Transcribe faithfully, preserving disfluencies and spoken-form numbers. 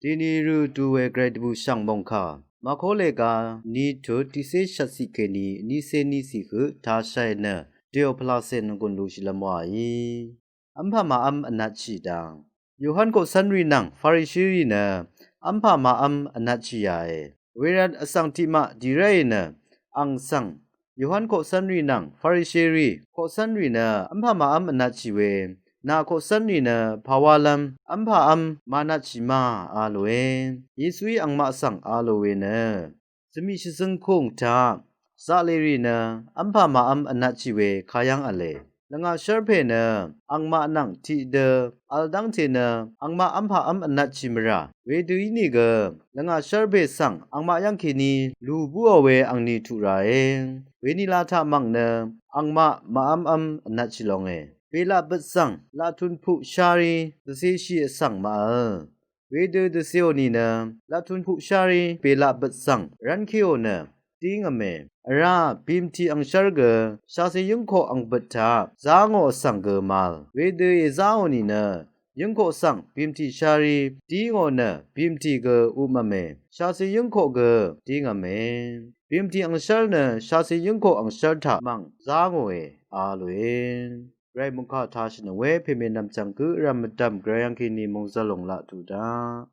Dini rø du we gvray dvbù shv̀ng mòngkà Mako lèga ni tut tiqcé shvtciq kèní vnícé níciq høq tashàì nø dèò pvlacè nvgùn lushìlv́m wàí. V́mpà màv́m vnatshì dang. Yohan koqcv́nrì nvng Farisherì nø v́mpà màv́m vnatshì yàe. Wervt vsvng tiqmaq dì ráì nø ang svng Yohan koqcv́nrì nvng Farisherì koqcv́nrì nø v́mpà màv́m vnatshì we, nà koqcv́nrì nø pàwálv́m v́mpà v́m mànatshì ma a lòe. Yesuí angmaq svng a lò we nø, zvmì shvzøng kùng taq zaqlèrì nø v́mpà màv́m vnatshì we kayv́ng v̄le. Lvngà shv́rpè nø angmaq nvng tiqdø vl dv́ngte nø angmaq v́mpà v́m vnatshì mvrà. Wedø ínìgø lvngà shv́rpè svng angmaq yv́ngkèní lù búò we angni tuq ràe. Wenila taq mv̀ng nø angmaq màv́m v́m vnatshì longe. Bèlaq bøt svng laqtun puq shárí dvceshì vsvng màvl. Wedø dvcèò nìnø laqtun puq shárí bèlaq bøt svng rv́nkéò nø dí ngv̀me. Vrá bìmtì angshv́r gø shacè yǿngkoq angbøt taq zá ngò vsvng gø màvl. Wedø èzáò nìnø yǿngkoq svng bìmtì shárí dí ngò nø bìmtì gø upmv̀me. Shacè yǿngkoq gø dí ngv̀me. Bìmtì angshv́r nø shacè yǿngkoq angshv́r taq mv̀ng zá ngòe a lòe. Gvray mòngkà tashì nø we pèmè nv̀mchv̀ng gø vrv̀m mvdv̀m gvray yv́ngkèní mòngzv̄l lòng laq tuq daq.